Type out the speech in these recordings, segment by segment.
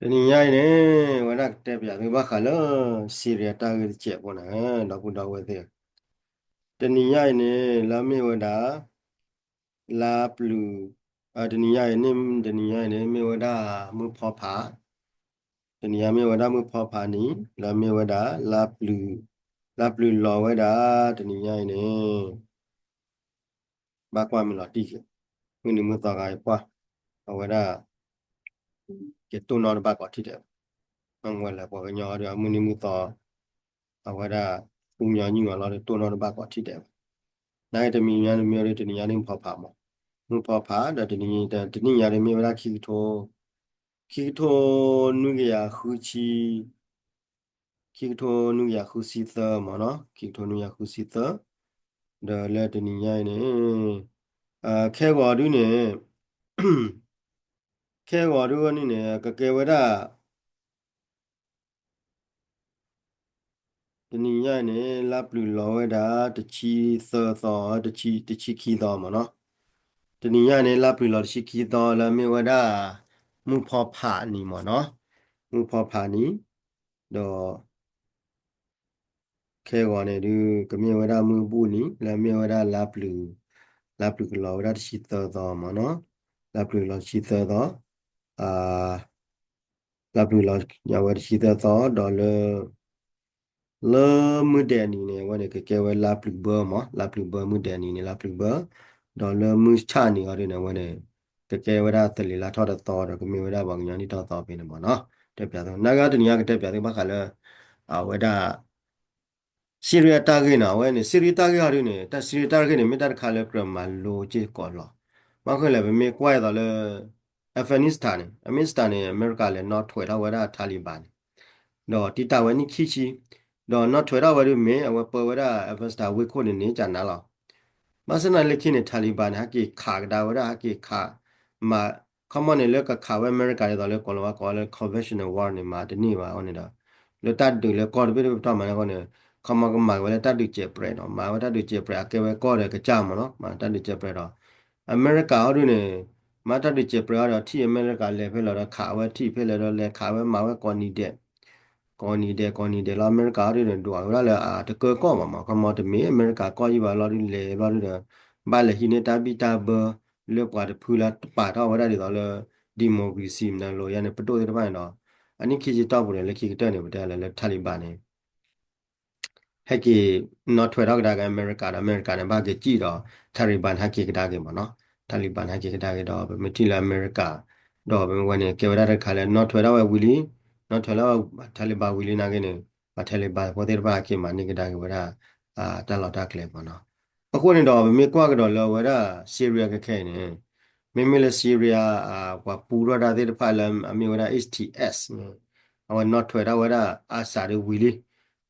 တနံၤညါအံၤန့ၣ် ဝဲဒၣ်ကတဲပၠးသုဘၣ်ဃးလၢ Syria တၢ်ဂ့ၢ်တစဲးဖိန့ၣ် ဒီပုၢ်ဒီဝဲၢ်သ့ၣ်ဧၢ, တနံၤညါအံၤန့ၣ် လၢမ့ၢ်ဝဲဒၣ် လါပျုၤ, တနံၤညါအံၤန့ၣ် တနံၤညါအံၤန့ၣ် မ့ၢ်ဝဲဒၣ်မုၢ်ဖီဖး, တနံၤညါမ့ၢ်ဝဲဒၣ်မုၢ်ဖီဖးနံၤ လၢမ့ၢ်ဝဲဒၣ် လါပျုၤလီၤဝဲဒၣ် တနံၤညါအံၤန့ၣ် ဘၣ်ကွၢ်မ့ၢ်လီၤတံၢ်က့ၤ, မုၢ်နံၤမုၢ်သီဂၤအံၤကွၢ်, အဝဲဒၣ် ကတိၢ်နီၣ်တဘၣ်ကိးထံၣ်ဒဲးဘၣ်, မ့ၢ်ဝဲလၢပှၤကညီဒီးမုၢ်နံၤမုၢ်သီ အဝဲဒၣ် သူညီနုၢ်အီၤလီၤဒီး တိၢ်နီၣ်တဘၣ်ကိးထံၣ်ဒဲးဘၣ်, နာ်က့တမံၤညါတမံၤဒီး တနံၤညါဒ်မုၢ်ဖီဖးမး, မုၢ်ဖီဖးဒီး တနံၤညါဒီးမ့ၢ်ဝဲဒၣ်ခံကထိ, ခံကထိနွံကယၤဃုဆံ ခံကထိနွံကယၤဃုဆံသၢမးနီၤ, ခံကထိနွံကယၤဃုဆံသၢ, ဒီးလၢတနံၤညါအံၤန့ၣ် ခဲဂီၤဒုန့ၣ် ခဲဂီၤဒုဝဲန့ၣ်န့ၣ် ကကဲဝဲဒၣ် တနံၤညါအံၤန့ၣ် လါပျုၤလီၤဝဲဒၣ် တဆံသၢသီ တဆံခံသီမးနီၤ, တနံၤညါန့ၣ် လါပျုၤလီၤတဆံခံသီ လၢမ့ၢ်ဝဲဒၣ် မုၢ်ဖီဖးနံၤမးနီၤ, မုၢ်ဖီဖးနံၤ, ဒီး ခဲဂီၤန့ၣ်ဒုး ကမ့ၢ်ဝဲဒၣ်မုၢ်ဘူၣ်နံၤ လၢမ့ၢ်ဝဲဒၣ်လါပျုၤ, လါပျုၤကလီၤဝဲဒၣ်တဆံသၢသီမးနီၤ, လါပျုၤလီၤတဆံသၢသီ, လါပျုၤလီၤဝဲတဆံသၢသီ ဒီးလၢ လၢမုၢ်ဒဲးနံၤန့ၣ် အဝဲန့ၣ်ကကဲဝဲလါပျုၤဘၢမး, လါပျုၤဘၢ မုၢ်ဒဲးနံၤန့ၣ် လါပျုၤဘၢ, ဒီးလၢမုၢ်ဆၣ်နံၤအီၤဒုန့ၣ် အဝဲန့ၣ် ကကဲဝဲဒၣ်သလ့ၤလါထီၣ်တသီဒီး ကမ့ၢ်ဝဲဒၣ်ပှၤကညီနံၣ်ထီၣ်သီဖဲန့ၣ်မးနီၤ, တဲပၠးသု နာ်က့တနံၤညါကတဲပၠးသုဘၣ်ဃးလၢ အဝဲဒၣ် Syria တၢ်ဂ့ၢ်နီၤ, အဝဲန့ၣ် Syria တၢ်ဂ့ၢ်အီၤဒုန့ၣ် တၢ် Syria တၢ်ဂ့ၢ်န့ၣ် မ့ၢ်တၢ်တခါလၢကြၢးမၤလိစ့ၢ်ကီးလီၤ, ဘၣ်ဃိလဲၣ် ပမ့ၢ်ကွၢ်အသိးလၢ Afghanistan န့ၣ် Afghanistan န့ၣ် အမဲရကၤလဲၤနီၣ်ထွဲးထီၣ်ဝဲဒၣ် Taliban န့ၣ်, ဒီးတံာ်တာ်ဝဲနံၣ်ခံဆံ, ဒီးနီၣ်ထွဲးထီၣ်ဝဲဒုမ့ၢ် အဝဲပၢဝဲဒၣ် Afghanistan ဝ့ၢ်ခိၣ်န့ၣ်န့ၣ်ကနၤလီၤ, ဘၣ်ဆၣ်သနာ်က့လၢခံန့ၣ် Taliban န့ၣ် ဟဲက့ၤခးကဒါဝဲဒၣ် ဟဲက့ၤခး မၤ ခီမီန့ၣ် လၢကခးဝဲအမဲရကၤဒ်သိးလၢ ကိးလီၤဝဲကိးလၢ conventional war န့ၣ် မၤတန့ၢ်ဘၣ်အဃိန့ၣ်ဒီး လၢတၢ်ဒုးလၢကီၢ်တဘ့ၣ်တဘ့ၣ်ပတီၢ်မၤန့ၣ်အဃိန့ၣ် ခီမီကမၤဝဲလၢတၢ်ဒုးစဲးပြဲးနီၤ, မၤဝဲတၢ်ဒုးစဲးပြဲး အကဲဝဲကီၢ်ဒီးကစၢ်မးနီၤ, မၤတၢ်ဒုးစဲးပြဲးဒီး အမဲရကၤဟီဒုန့ၣ် မၤတၢ်ဒုးစဲးပြဲးအီၤဒီး ထံၣ်အမဲရကၤလဲၤဖဲလဲၣ်ဒီး ခးဝဲထံၣ်ဖဲလဲၣ်ဒီး လဲၤခးဝဲမၤဝဲကိးနံၤဒဲး ကိးနံၤဒဲး ကိးနံၤဒဲးလီၤ. အမဲရကၤအီၤဒုန့ၣ် ဒွးဝဲဒၣ်လၢအတကၢကီၢ်ဘၣ်မး, ခီမီတမ့ၢ်အမဲရကၤကီၢ်ယံၣ်ဘၣ်လီၤဒု လဲၤဘျီဒုဒီး ဘၣ်လဲၤဟံးန့ၢ်တၢ်ဘံၣ်တၢ်ဘၢ လၢပှၤတဖုလၢတပာ်ထီၣ်ဝဲဒၣ်ဒ်သိးလၢ democracy မနုၤလိၤယါန့ၣ် ပဒိၣ်သ့ၣ်တဖၣ်န့ၣ်ဒီး အနံၣ်ခံဆံတီၢ်ပူၤန့ၣ် လၢခံကတၢၢ်န့ၣ် ပတဲလၢ လၢ Taliban န့ၣ် ဟဲက့ၤနီၣ်ထွဲးထီၣ်ကဒါက့ၤအမဲရကၤဒီး အမဲရကၤန့ၣ် ဘၣ်က့ၤစံၣ်ဒီး Taliban ဟဲက့ၤကဒါက့ၤမးနီၤ, Taliban ဟဲက့ၤကဒါက့ၤဒီး ပမ့ၢ်ထံၣ်လၢအမဲရကၤ ဒီးပမ့ၢ်ဝဲန့ၣ် ကဲဝဲဒၣ်တခါလၢ နီၣ်ထွဲးထီၣ်ဝဲဝံၤလံ, နီၣ်ထွဲးထီၣ်ဝဲ Taliban ဝံၤလံနာ်က့န့ၣ် ပှၤ Taliban ဖိသ့ၣ်တဖၣ်ဟဲက့ၤမၤန့ၢ်ကဒါက့ၤဝဲဒၣ် တၢ်လီၢ်တၢ်ကျဲမးနီၤ. အဃိန့ၣ်ဒီး ပမ့ၢ်ကွၢ်ကဒီးလၢအဝဲဒၣ် Syria ခဲခဲအံၤန့ၣ် မ့မ့ၢ်လၢ Syria ပှၤပူထီၣ်တၢ်သ့ၣ်တဖၣ်လၢအမ့ၢ်ဝဲဒၣ် H T S န့ၣ် အဝဲနီၣ်ထွဲးထီၣ်ဝဲဒၣ် Assad ဒုဝံၤလံ.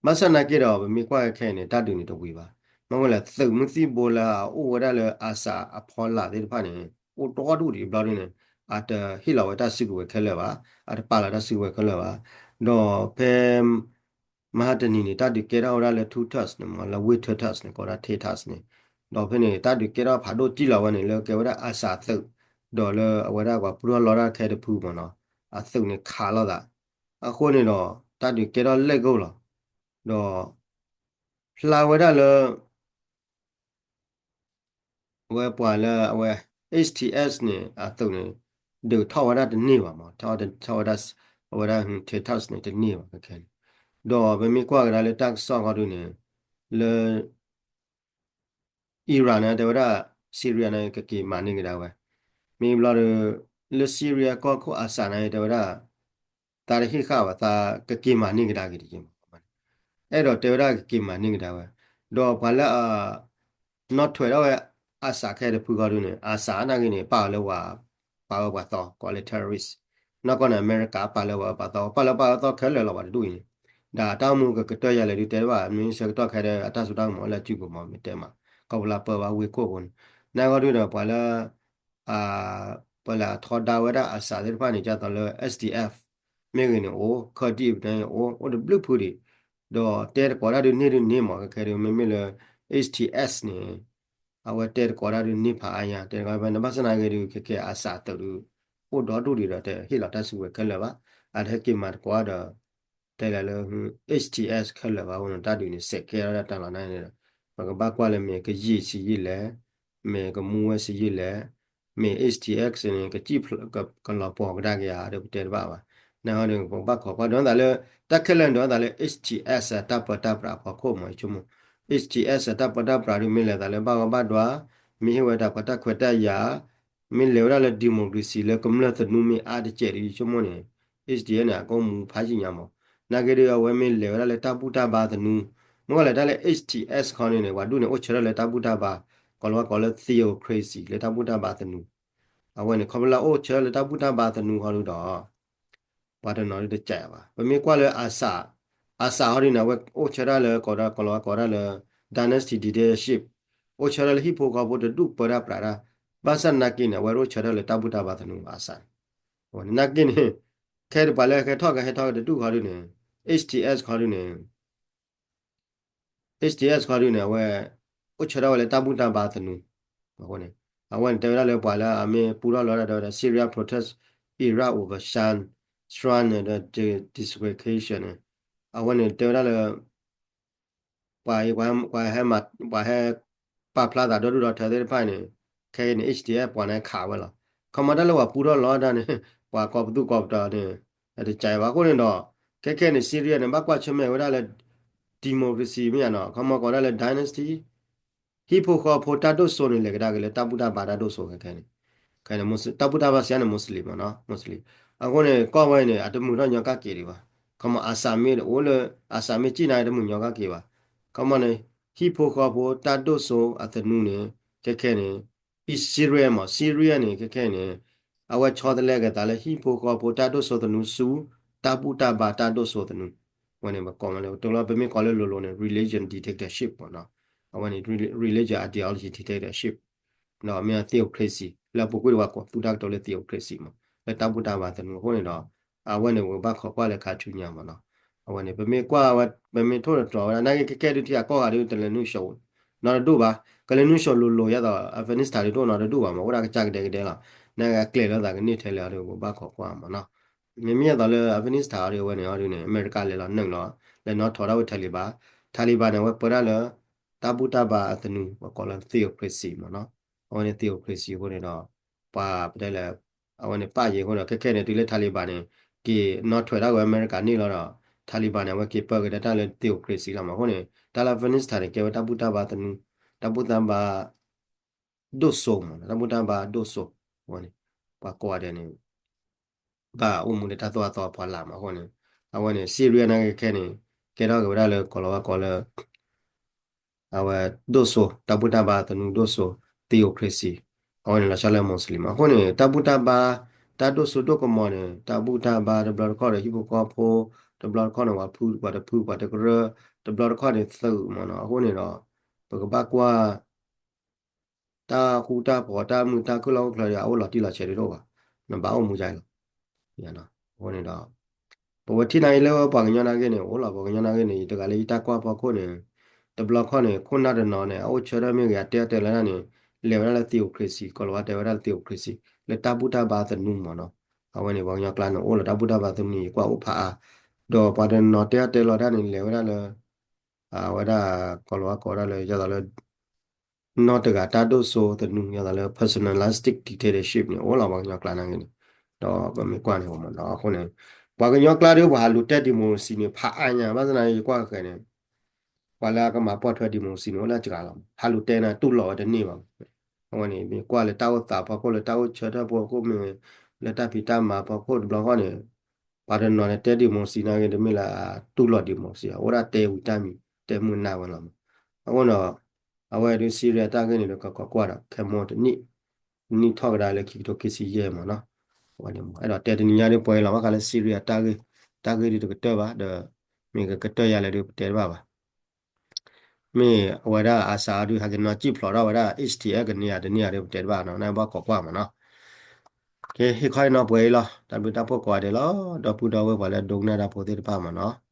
ဘၣ်ဆၣ်နာ်က့ဒီး ပမ့ၢ်ကွၢ်ခဲခဲအံၤန့ၣ် တၢ်ဒုးန့ၣ်တဝံၤဘၣ်. မ့ၢ်ဝဲလၢသုးမုၢ်သံၣ်ဘိလၢအအိၣ်ဝဲဒၣ်လၢ Assad အဖီလာ်သ့ၣ်တဖၣ်န့ၣ် အိၣ်ဒီဒူၣ်ဒံးဘျီဒုန့ၣ် အတဟ့ၣ်လီၤဝဲတၢ်စုကဝဲၤခဲလၢာ်ဘၣ်, အတပာ်လီၤတၢ်စုကဝဲၤခဲလၢာ်ဘၣ်. ဒီးဖဲ မဟါတနံၤန့ၣ် တၢ်ဒုးကဲထီၣ်ဝဲဒၣ်လၢ two towns န့ၣ်မး လၢဝ့ၢ် two towns န့ၣ် ကိးဝဲဒၣ် two towns န့ၣ်, ဒီးဖဲန့ၣ် တၢ်ဒုးကဲထီၣ်ဖးဒိၣ်တံၢ်လီၤဝဲန့ၣ် လၢကဲဝဲဒၣ် Assad သုး, ဒီးလၢအဝဲဒၣ်ပှၤပူထီၣ်လီတၢ်ခဲတဖုမးနီၤ, အသုးန့ၣ်ခးလိာ်သး, အဃိန့ၣ်ဒီး တၢ်ဒုးကဲထီၣ်လဲၢ်ကအိၣ်လီၤ. ဒီး ဖျါဝဲဒၣ်လၢ အဝဲပှၤလၢအဝဲ H T S န့ၣ် အသုးန့ၣ် ဒုးထီၣ်ဝဲဒၣ်တန့ၢ်ဘၣ်မး, ထီၣ်ဝဲဒၣ် အဝဲဒၣ် two towns န့ၣ် တန့ၢ်ဘၣ်ခဲခဲန့ၣ်, ဒီးပမ့ၢ်ကွၢ်ကဒါလၢတၢ်ကစီၣ်ခီဒုန့ၣ် လၢ Iran န့ၣ် တဲဝဲဒၣ် Syria န့ၣ် ကက့ၤမၤန့ၢ်ကဒါဝဲ, မ့ၢ်ဘျီဒီး လၢ Syria ကီၢ်ခိၣ် Assad န့ၣ် တဲဝဲဒၣ် သးတဟ့ၣ်ဃာ်ဘၣ် သးကက့ၤမၤန့ၢ်ကဒါက့ၤတက့ၢ်မး, အဲၣ်ဒိးတဲဝဲဒၣ်ကက့ၤမၤန့ၢ်ကဒါဝဲ, ဒီးပှၤလၢအ နီၣ်ထွဲးထီၣ်ဝဲ Assad ခဲတဖုခီဒုန့ၣ် Assad နာ်က့န့ၣ် ပာ်အီၤလၢဝဲ ပာ်ဝဲပှၤသီ ကိးလၢ terrorist, နီၢ်ကီၢ်န့ၣ် အမဲရကၤပာ်လၢဝဲပှၤသီ ပာ်လၢပှၤသီခဲလၢာ်လီၤ ပှၤတဒူၣ်အံၤန့ၣ်, ဒီးတၢ်အိၣ်မူကကတၢၢ်ယၤလဲၣ်ဒုးတဲဘၣ် မ့ၢ်ဆၢကတီၢ်ခဲဒီး အတၢ်စိတၢ်ကမီၤလၢအစုပူၤမး မ့ၢ်တဲမး, ခီဖျိလၢပၢဘၣ်ဝ့ၢ်ခိၣ်အဃိန့ၣ်, နာ်က့ဒုးဒီးပှၤလၢ ပှၤလၢအထီဒါဝဲဒၣ် Assad သ့ၣ်တဖၣ်န့ၣ် ဒ်သိးလၢ S D F မ့ၢ်ဂ့ၤန့ၣ်အိၣ် ခၢၣ်ဒံၣ်ပတဲန့ၣ်အိၣ် အိၣ်တဘျုးဖုဒံး, ဒီးတဲတကိးတၢ်ဒုးန့ၢ်ဒုးန့ၢ်မး ခဲခဲဒုး မ့မ့ၢ်လၢ H T S န့ၣ် အဝဲတဲတကိးတၢ်ဒုးန့ၢ်ဖးအါညါ တဲတကိးဖဲန့ၣ် ဘၣ်ဆၣ်နာ်က့ဒုး ခဲခဲ Assad သုးဒုး အိၣ်ဒီဒူၣ်ဒံးဒီး တဟ့ၣ်လီၤတၢ်စုကဝဲၤခဲလၢာ်ဘၣ်, အတဟဲက့ၤမၤသကိးဒီး တဲလၢ H T S ခဲလၢာ်ဘၣ်အဃိန့ၣ် တၢ်ဒုးန့ၣ် စဲးကဲထီၣ်ဒၣ်တၢ်လီၤန့ၣ်ဒီး ပကဘၣ်ကွၢ်လၢမ့ၢ်ကယံာ်ဆံးယံာ်လဲၣ်, မ့ၢ်ကမူဝဲဆံးယံာ်လဲၣ်, မ့ၢ် H T X န့ၣ် ကစံၣ်ဖျိး ကလီၤပှီၤကဒါက့ၤဧါဒီး ပတဲတဘၣ်ဘၣ်. နဟီဒီး ပကဘၣ်ခိးကွၢ် ဒ်သိးလၢ တၢ်ခဲလၢာ်န့ၣ် ဒ်သိးလၢ H T S တၢ်ပၢတၢ်ပြးအဖီခိၣ်မး ယဆိကမိၣ် H T S တၢ်ပၢတၢ်ပြးဒုး မ့ၢ်လဲၤသးလၢဘၣ်ဂီၢ်ဘၣ်ဒွး, မ့ၢ်ဟ့ၣ်ဝဲတၢ်ခွဲးတၢ်ယာ်, မ့ၢ်လဲၤဝဲဒၣ်လၢ democracy လၢကမျၢၢ်သနူမ့ၢ်အါတကဲးဒီး ယဆိကမိၣ်န့ၣ် H T S န့ၣ် အကအိၣ်မူဖးယံာ်ညါမး. နာ်က့ဒီး အဝဲမ့ၢ်လဲၤဝဲဒၣ်လၢတၢ်ဘူၣ်တၢ်ဘါသနူ, မ့ၢ်ဝဲလဲၤတၢ်လၢ H T S ခီန့ၣ်န့ၣ် ပှၤဒူၣ်န့ၣ် အိၣ်ဆၢထၢၣ်လၢတၢ်ဘူၣ်တၢ်ဘါ, ကိးလီၤဝဲကိးလၢ theocracy လၢတၢ်ဘူၣ်တၢ်ဘါသနူ, အဝဲန့ၣ် ခီဖျိလၢအိၣ်ဆၢထၢၣ်လၢတၢ်ဘူၣ်တၢ်ဘါသနူခီဒုးဒီး ပှၤတနီၤဒုးတကးဘၣ်. ပမ့ၢ်ကွၢ်လၢ အစး, အစးဟီဒုးန့ၣ် အဝဲအိၣ်ဆၢထၢၣ်လၢ ကိးဒၣ် ကိးလီၤဝဲကိးဒၣ်လၢ dynasty dictatorship, အိၣ်ဆၢထၢၣ်လၢဟံၣ်ဖိဃီဖိတဒူၣ်ပၢတၢ်ပြးတၢ်, ဘၣ်ဆၣ်နာ်က့န့ၣ် အဝဲတအိၣ်ဆၢထၢၣ်လၢတၢ်ဘူၣ်တၢ်ဘါသနူဘၣ် အစးန့ၣ်. နာ်က့န့ၣ် ခဲအံၤပှၤလၢဟဲထီၣ်ကဟဲထီၣ်ကတဒူၣ်ခီဒုးန့ၣ် H T S ခီဒုးန့ၣ် H T S ခီဒုးန့ၣ် အဝဲ အိၣ်ဆၢထၢၣ်ဝဲလၢတၢ်ဘူၣ်တၢ်ဘါသနူ, အဃိန့ၣ် အဝဲန့ၣ်တဲဝဲဒၣ်လၢပှၤလၢအမ့ၢ်ပူထီၣ်လီၤဒၣ်ဒီး Syria protest Iraq over Sham, Sham န့ၣ်ဒီး desegregation န့ၣ်, အဝဲန့ၣ်တဲဝဲဒၣ်လၢ ပှၤအံၤ ပှၤဟဲ ပှၤဟဲ ပာ်ဖျါသးဒီဒူၣ်ဒီထၢသ့ၣ်တဖၣ်န့ၣ် ခဲအံၤန့ၣ် H T S ပှၤန့ၣ်ခးဝဲလီၤ. ခီမီတၢ်လၢပှၤပူထီၣ်လီၤဒၣ်န့ၣ် ပှၤကိးပသူကိးပတီၤန့ၣ် တကးဘၣ်အဃိန့ၣ်ဒီး ခဲခဲန့ၣ် Syria န့ၣ် ဘၣ်ကွၢ်ဆၢၣ်မဲာ်ဝဲဒၣ်လၢ democracy မ့ၢ်ဧါနီၤ, ခီမီကိးဒၣ်လၢ dynasty ဟံၣ်ဖိဃီဖိတၢ်ဒိၣ်စိန့ၣ် လဲၤကဒါက့ၤလၢတၢ်ဘူၣ်တၢ်ဘါတၢ်ဒိၣ်စိခဲခဲန့ၣ်, ခဲန့ၣ် တၢ်ဘူၣ်တၢ်ဘါစံးန့ၣ် Muslim မ့ၢ်နီၤ Muslim, အဃိန့ၣ် ကီၢ်ဝဲန့ၣ် အတမုာ်ထီၣ်ညီကၣ်က့ၤဒံးဘၣ်. ခီမီ အစးမ့ၢ်အိၣ်လၢ အစးမ့ၢ်စံၣ်နာ်က့ၤ တမုာ်ညီကၣ်က့ၤဘၣ်. ခီမီန့ၣ် ဟံၣ်ဖိဃီဖိတၢ်ဒိၣ်စိအသနူန့ၣ် ခဲခဲန့ၣ် Syria မ့ၢ် Syria န့ၣ် ခဲခဲန့ၣ် အဝဲဆီတလဲက့ၤသးလၢဟံၣ်ဖိဃီဖိတၢ်ဒိၣ်စိသနူဆူ တၢ်ဘူၣ်တၢ်ဘါတၢ်ဒိၣ်စိသနူ, အဝဲန့ၣ် ပကိးမ့ၢ်လၢ တလီၤ ပမ့ၢ်ကိးလၢလိၤလိၤန့ၣ် religion dictatorship မ့ၢ်နီၤ, အဝဲန့ၣ် religion ideology dictatorship ဒီးမ့ၢ် theocracy လၢအပူၤကွံာ်ဒီးပှၤကိးသူတၢ်ကတိၤလၢ theocracy မ့ၢ် လၢတၢ်ဘူၣ်တၢ်ဘါသနူအဃိန့ၣ်ဒီး အဝဲန့ၣ် ပကဘၣ်ခိးကွၢ်လၢခါဆူညါမ့ၢ်နီၤ, အဝဲန့ၣ် ပမ့ၢ်ကွၢ်ဝဲ ပမ့ၢ်ထိၣ်သတြီၤဝဲဒၣ် နာ်က့ခဲခဲဒုးထံအကီၢ်ဂၤဒုး တလဲၤနုာ်စိၤ နီတဒူၣ်ဘၣ်, ကလဲၤနုာ်စိၤလိၤလိၤ ယဲသိး Afghanistan ဒုးတအိၣ်နီတဒူၣ်ဘၣ်မ့ၢ် အိၣ်ဒၣ်ကစၢ်ကဒဲကဒဲလီၤ, နာ်က့အကျဲၤလၢသးကန့ၢ်ထဲလဲၣ်အီၤဒီး ပဘၣ်ခိးကွၢ်မ့ၢ်နီၤ, မ့မ့ၢ်ယဲသိးလၢ Afghanistan အီၤဒုး အဝဲန့ၣ်အီၤဒုးန့ၣ် အမဲရကၤလဲၤလီၤနုာ်လီၤ လဲၤနီၣ်ထိးဒၣ်ဝဲ Taliban, Taliban န့ၣ် အဝဲပၢဒၣ်လၢ တၢ်ဘူၣ်တၢ်ဘါအသနူ ပှၤကိးလၢ theocracy မ့ၢ်နီၤ, အဝဲန့ၣ် theocracy အဃိန့ၣ်ဒီး ပှၤပတဲလဲၣ် အဝဲန့ၣ်ပာ်ယံၤအဃိဒီး ခဲခဲန့ၣ် တုၤလၢ Taliban န့ၣ် က့ၤနီၣ်ထွဲးဒၣ်ဝဲအမဲရကၤန့ၣ်လီၤဒီး Taliban န့ၣ် အဝဲက့ၤပၢက့ၤဒၣ်တၢ်လၢ theocracy လီၤမ့ၢ်အဃိန့ၣ် တၢ်လၢ Afghanistan န့ၣ် ကဲဝဲတၢ်ဘူၣ်တၢ်ဘါသနူ တၢ်ဘူၣ်တၢ်ဘါ ဒိၣ်စိမ့ၢ်နီၤ, တၢ်ဘူၣ်တၢ်ဘါဒိၣ်စိ အဝဲန့ၣ် ပှၤကိးဂၤဒဲးန့ၣ် ဘၣ်အိၣ်မူလၢတၢ်သိၣ်တၢ်သီအဖီလာ်မ့ၢ်အဃိန့ၣ် အဝဲန့ၣ် Syria နာ်က့ခဲန့ၣ် ကဲထီၣ်က့ၤဝဲဒၣ်လၢကိးလီၤဝဲကိးလၢ အဝဲဒိၣ်စိ တၢ်ဘူၣ်တၢ်ဘါသနူဒိၣ်စိ theocracy အဝဲန့ၣ်လီၤဆီလၢ Muslim အဃိန့ၣ် တၢ်ဘူၣ်တၢ်ဘါ တၢ်ဒိၣ်စိဒိၣ်ကမီၤန့ၣ် တၢ်ဘူၣ်တၢ်ဘါတဘျီတခီၣ်ဒီးဟံၣ်ဖိဃီဖိ တဘျီတခီၣ်န့ၣ် ပှၤဖု ပှၤတဖု ပှၤတကရၢ တဘျီတခီၣ်န့ၣ်သုးမ့ၢ်နီၤ အဃိန့ၣ်ဒီး ပကဘၣ်ကွၢ် တၢ်ဃူတၢ်ဖိး တၢ်မုာ်တၢ်ခုၣ်လီၢ်အိၣ်ချၢဒီး အအိၣ်လီၤတံၢ်လီၤဆဲးဒ်တအိၣ်ဘၣ်, နဘၣ်အိၣ်မူယါအံၤလီၤ. အဃိန့ၣ်ဒီး ပဝဲထံၣ်နာ်က့လၢပှၤကညီနာ်က့န့ၣ် အိၣ်လီၤ ပှၤကညီနာ်က့န့ၣ် ယတဂၤလၢယတၢ်ကွၢ်ဖီခိၣ်န့ၣ် တဘျီခီၣ်န့ၣ် ခိၣ်နၢ်တနီၤန့ၣ် အအိၣ်ဆၢထၢၣ်မ့ၢ်ဂ့ၤ အတဲအတဲလၢတၢ်န့ၣ် လဲၤဝဲဒၣ်လၢ theocracy ကိးလီၤဝဲတဲဝဲဒၣ်လၢ theocracy လၢတၢ်ဘူၣ်တၢ်ဘါသနူမ့ၢ်နီၤ. အဝဲန့ၣ် ပှၤကညီကျါန့ၣ် အိၣ်လီၤတၢ်ဘူၣ်တၢ်ဘါသနူန့ၣ် ယကွၢ်အိၣ်ဖးအါ ဒီးပှၤတနီၤတဲအတဲလီၤတၢ်န့ၣ် လဲၤဝဲဒၣ်လၢ အဝဲဒၣ် ကိးလီၤဝဲကိးဒၣ်လၢ ယဲသိးလၢ နီၢ်တဂၤတၢ်ဒိၣ်စိသနူ ယဲသိးလၢ personalistic dictatorship န့ၣ် အိၣ်လီၤပှၤကညီကျါနာ်က့န့ၣ်, ဒီးပမ့ၢ်ကွၢ်န့ၣ်မ့ၢ်နီၤ အဃိန့ၣ် ပှၤကညီကျါဒီး ပှၤဟးလူၤတဲ democracy န့ၣ် ဖးအါညါ ဘၣ်ဆၣ်သနာ်က့ ယကွၢ်ဃဲၤန့ၣ် ပှၤလၢအကမၤပိာ်ထွဲ democracy န့ၣ် အိၣ်လၢအစှၤလီၤ ဟးလူၤတဲန့ၣ် တူၢ်လိာ်ဝဲတန့ၢ်ဘၣ်. အဝဲန့ၣ် မ့ၢ်ကွၢ်လၢတၢ်အိၣ်သးဖီခိၣ် လၢတၢ်အိၣ်ဆၢထၢၣ်ဖီခိၣ်မ့ၢ် လၢတၢ်ဖံးတၢ်မၤဖီခိၣ်တဘျီဃီန့ၣ် ပှၤတနီၤန့ၣ်တဲ democracy နာ်က့ တမ့ၢ်လၢအတူၢ်လိာ် democracy ဘၣ် အိၣ်ဒၣ်တဲဝံၤတၢ်မံၤ တဲမုာ်နၢ်ဝဲလီၤမး. အဃိဒီး အဝဲဒုး Syria တၢ်ဂ့ၢ်န့ၣ်ဒီး ကကီးကွၢ်ဒီး ခဲမိၢ်တနံၣ် နံၣ်ထီၣ်ကဒါလၢခံကထိခံဆံယဲၢ်မးနီၤ. အဝဲန့ၣ် အဲၣ်ဒိးတဲတနံၤညါဒ်ပှဲၤလီၤ ဘၣ်ဃးလၢ Syria တၢ်ဂ့ၢ် တၢ်ဂ့ၢ်ဒုးတကတၢၢ်ဘၣ်ဒီး မ့ၢ်ကကတၢၢ်ယၤလဲၣ်ဒုးပတဲတဘၣ်ဘၣ် မ့ၢ်အဝဲဒၣ် အစး အီၤဒုး ဟဲက့ၤနီၢ်စံၣ်ဖျိးထီၣ်ဝဲဒၣ် H T S ကန့ၢ်ဧါတန့ၢ်ဧါဒီး ပတဲတဘၣ်နီၤ နဘၣ်ကိးကွၢ်မးနီၤ. ကဲ ဟ့ၣ်ခီဟ့ၣ်နီၤပှဲၤအံၤလီၤ တၢ်ဘျုးတၢ်ဖှိၣ်ကိးဂၤဒဲးလီၤ ဒီပုၢ်ဒီဝဲၢ်ပှၤလၢဒိကနၣ်တၢ်ဖိသ့ၣ်တဖၣ်မးနီၤ.